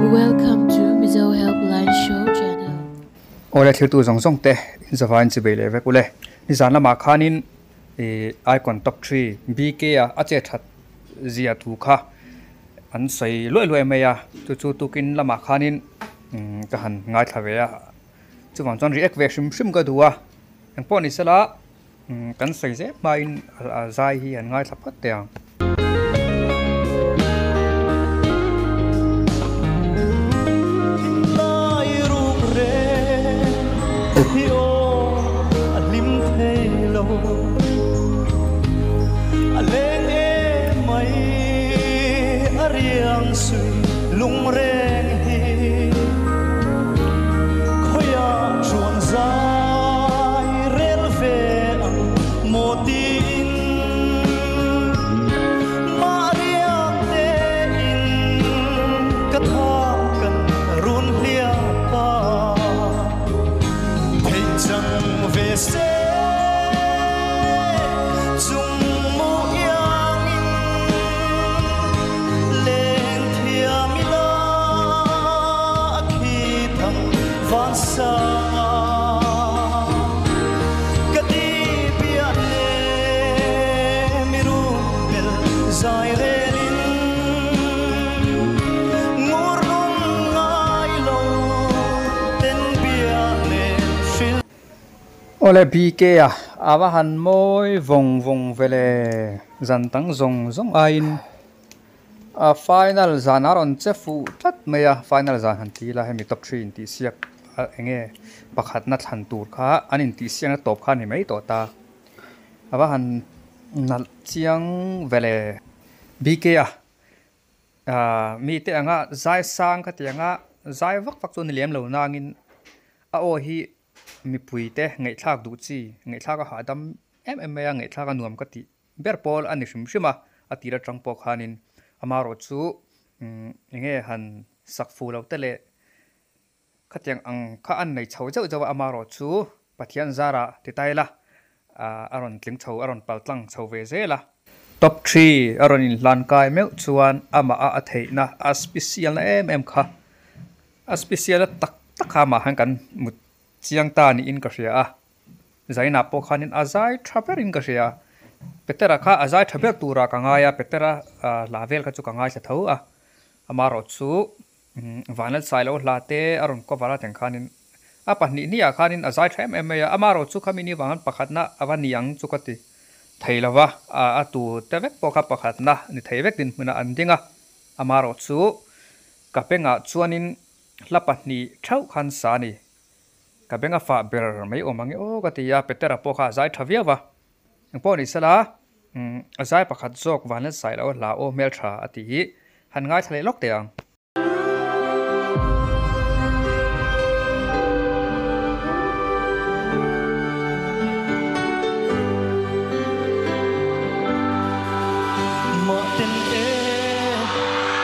Welcome to Mizo Helpline Show channel. Awle thiltu zawng zawng te in zavain chi bei leh vek ule. Nizan lamah khanin ih Icon Top 3 BK a a che that zia thu kha an sawi luai luai mai a, chu chu tukin lamah khanin ka han ngaithla ve a, chuvang chuan react ve hrim hrim ka duh a, engpawh ni sela kan sawi zel hmain a zai hi an ngaithla phawt teh ang. Awle BK a a va han mawi vawng vawng ve le zan tang zawng zawng aiin a final zan a rawn che fuh tlat mai a final zan han ti ila hemi top 3 intihsiak enge pakhatna thlan tur kha an intihsiakna tawp kha a ni mai tawh ta a va han nalh chiang ve le BK a mite anga zai sang kha tianga zai vak vak chu a ni lem lo nangin a aw hi mipui te ngaihthlak duh chi ngaihthlak a hahdam em em mai a ngaihthlak a nuam ka tih ber pawl a ni hrim hrim a a tir atang pawh khanin amaherawh chu enge han sak fuh loh te leh khatiang ang kha an nei chho zeuh zeuh a amaherawh chu Pathian zarah ti ta ila a rawn tling chho a rawn pal tlang chho ve zel a. Top 3 a rawn inhlan kai meuh chuan amah a a theihna a special na em em kha a special na tak tak kha amah hian kan mut chiang ta niin ka hria a Zainah pawh khanin a zai tha berin ka hria Petera kha a zai tha ber turah ka ngai a Petera hla vel kha chu ka ngaithla tho a amaherawh chu Vanlal Sailo hla te a rawn cover a teng khanin a pahnih hniah khanin a zai tha em em mai a amaherawh chu khami ni vang khan pakhatna a va ni ang chu ka ti thei lova a tu te vek pawh kha pakhatna ni thei vek dinhmunah an ding a amaherawh chu ka bengah chuanin hla pahnih theuh khan sa a ni ka beng a fah ber mai awm ang e aw ka ti a Petera pawh kha a zai tha viau va engpawh ni sela a zai pakhat zawk Vanlal Sailo hla aw hmeltha a tih hi han ngaithla leh lawk teh ang. Mahten e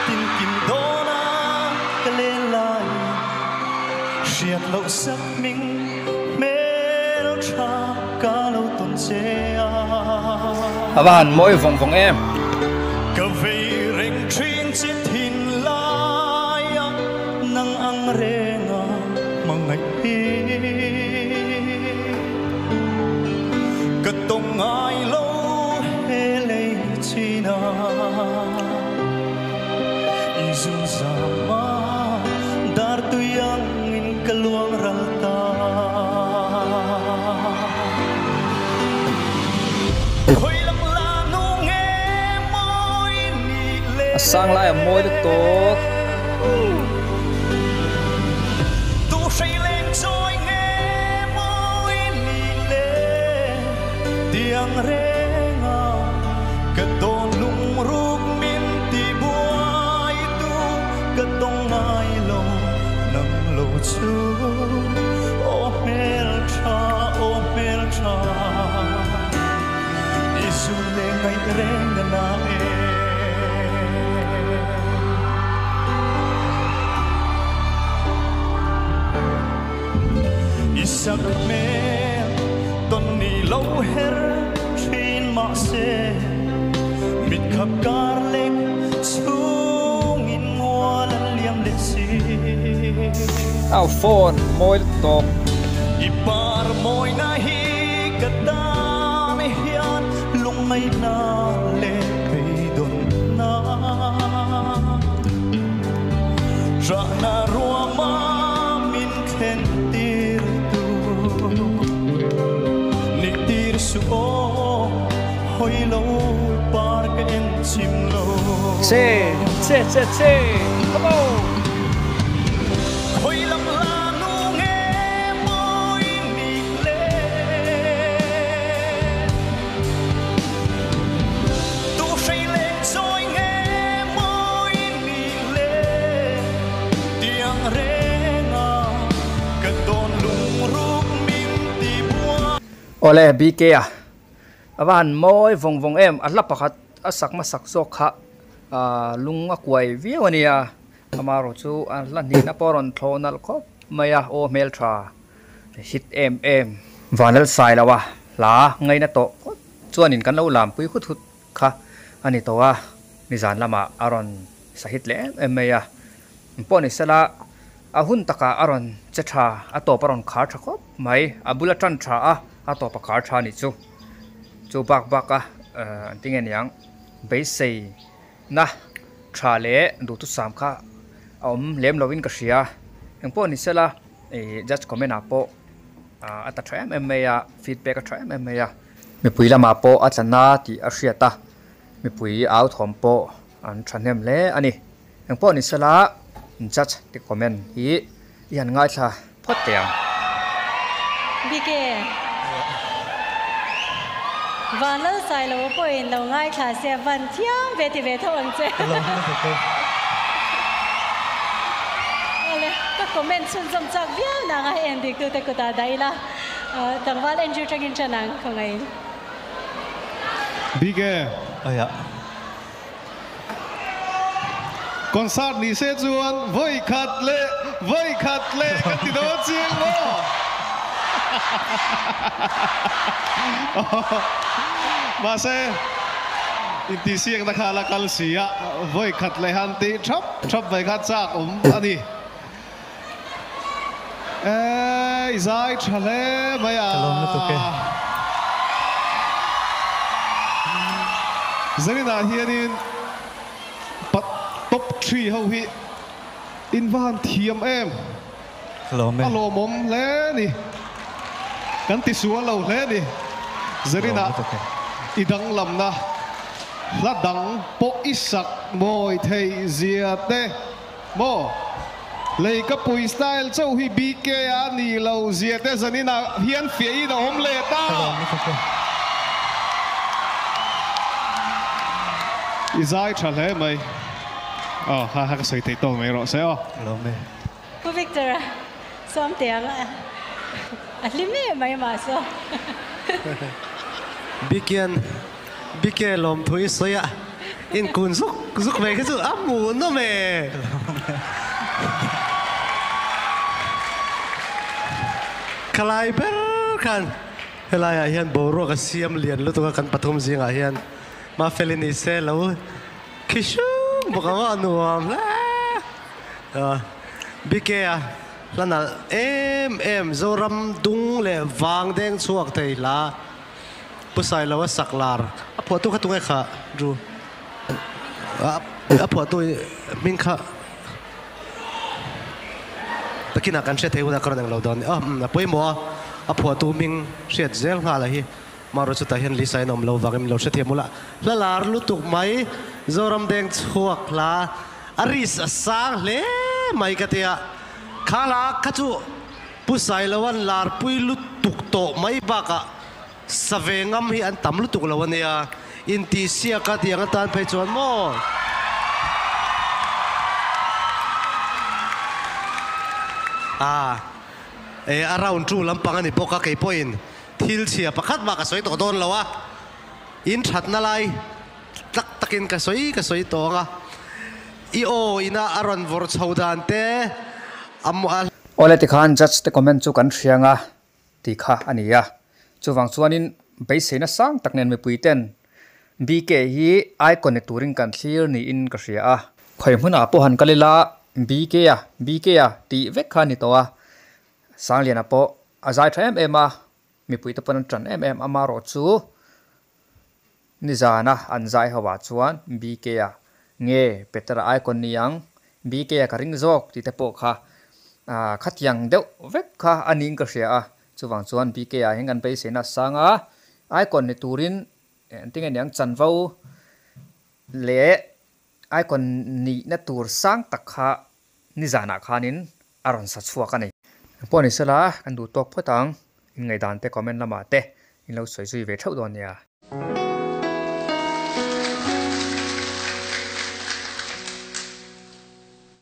tin kim dawna ka len lai hriat loh sak hming hmeltha ka lo tawn che a. A va han mawi vawng vawng em. Ka vei reng thin che thin laia nang ang renga hmangaih hi ka tawng ngai lo he lei china i zun zama dar tui angin ka luang ral ta. Khawi lam la nu nge mawi ni le. A sang lai a mawi lutuk. Tu hrei leng chawi nge mawi ni le. Tiang renga ka tawn lungruk min ti buai tu ka tawng ngai lo nang lo chu aw hmeltha aw hmeltha i zun leh ngaih reng a na e. I sak hmel tawn ni lo her thin mahse mit khap kar lek chungin mual an liam leh si. Au phone mawi lutuk tawp. I par mawina hi ka tan hian lungngaihna leh beidawnna Ṭahna ruama min thlen tir tu Ni tir suh aw hawi lo par ka en chim lo. Che che che che come on. Hawi lam la nu nge mawi nih le. Tu hrei leng chawi nge mawi nih le. Tiang renga ka dawn lungruk min ti buai. Awle BK a a va han mawi vawng vawng em a hla pakhat a sak hmasak zawk kha lung a kuai viau a nia amaherawh chu a hla hnihna pawh a rawn thlawh nalh khawp mai a aw hmeltha hit em em. Vanlal Sailo a hla ngaina tawh phawt chuanin kan lo lampui hut hut kha a ni tawh a, nizan lamah a rawn sa hit leh em em mai a, pawh ni sela a hun takah a rawn che tha, a tawp a rawn khar tha khawp mai, a bula tan tha a, a tawp a khar tha a nih chu. Chu bak bak a an ti nge niang beisei na tha leh duhthusam kha a awm lem lovin ka hria, engpawh ni sela ih judge comment ah pawh a ta tha em em mai a, feedback a tha em em mai a. Mipui lamah pawh a tla na tih a hriat a, mipui au thawm pawh an thahnem hle a ni. Engpawh ni sela judge te comment hi i han ngaithla phawt teh ang. BK, Van lal sai lo pawhin lo ngaithla se van thiam ve ti ve tho ang che. Awle, ka comment chhunzawm chak viau nang a hei en dik tute kutah dah ila tlangval Andrew tangin ṭan ang khawngaihin. BK. Aiah. Concert ni se chuan vawi khat leh vawi khat leh ka ti dawn chiang maw? Mahse, intihsiakna kha la kal si a, vawi khat leh han tih thap thap mai kha chak awm a ni. Eii zai tha hle mai a. Ka lawm lutuk e. Zaninah hianin top three ho hi in va han thiam em. Ka lawm e. A lawmawm hle ni. Kan ti sual lo hle ni. Zaninah i danglamna hla dang pawh i sak mawi theih zia te. Maw? Lei ka pui style chauh hi BK a ni lo zia te zanin ah hian fiah in a awm leh ta. I zai tha hle mai. Aw ha ha ka sawi theih tawk mai rawh se aw. Lawm e. Pu Victor a sawm teh ang a hlim em mai mah saw. Bikian Bike lawmthu i sawi a, in kun zuk zuk mai kha chu a hmuhnawm e. Khalai ber khan helaiah hian boruak a siam lian lutuk a, kan pathum zingah hian Mafeli ni se lo khi hrung bawk ang a nuam hle. Bike a hla nalh em em Zoram dung leh vang deng chhuak thei hla. Pu Sailo a sak lar a phuahtu kha tunge kha Drew? A phuahtu hming kha takinah kan hriat thei hunah ka rawn englo dawn a ni. A pawimawh a, a phuahtu hming hriat zel nghal a hi. Marawh chutah hian Lisa in a awm lo vangin min lo hrethiam ula. Hla lar lutuk mai Zoram deng chhuak hla a risk a sang hle mai ka tia. Kha hla kha chu Pu Sailoan larpui lutuk tawh mai bakah sa ve ngam hi an tam lutuk lo a nia, intihsiak a tiang atan phei chuan maw? A, e, a round two lampang a ni bawk a, kei pawhin thil chhia pakhat mah ka sawi tawh dawn lo a, in thatna lai tlak takin ka sawi ka sawi tawh ang a, i aw ina a rawn vawrh chho dan te a. Awle tikhan judge te comment chu kan hria anga tih kha a ni a. Chuvang chuanin beiseina sang tak nen mipui ten BK hi icon ni turin kan thlir niin ka hria a. Khawi hmunah pawh han kal ila BK a, BK a tih vek kha a ni tawh a. Sangliana pawh a zai tha em em a, mipui te pawn an tan em em amarawh chu nizana an zai ho ah chuan BK a nge Petera icon ni ang, BK a ka ring zawk tih te pawh kha ah khatiang deuh vek kha a niin ka hria a, chuvang chuan BK ah hian kan beiseina a sang a, icon ni turin engtin nge niang chanvo leh icon nihna tur sang tak kha nizanah khanin a rawn sa chhuak a ni. Pawh ni sela kan duh tawk phawt ang, inngaihdan te comment lamah te in lo sawi zui ve theuh dawn nia.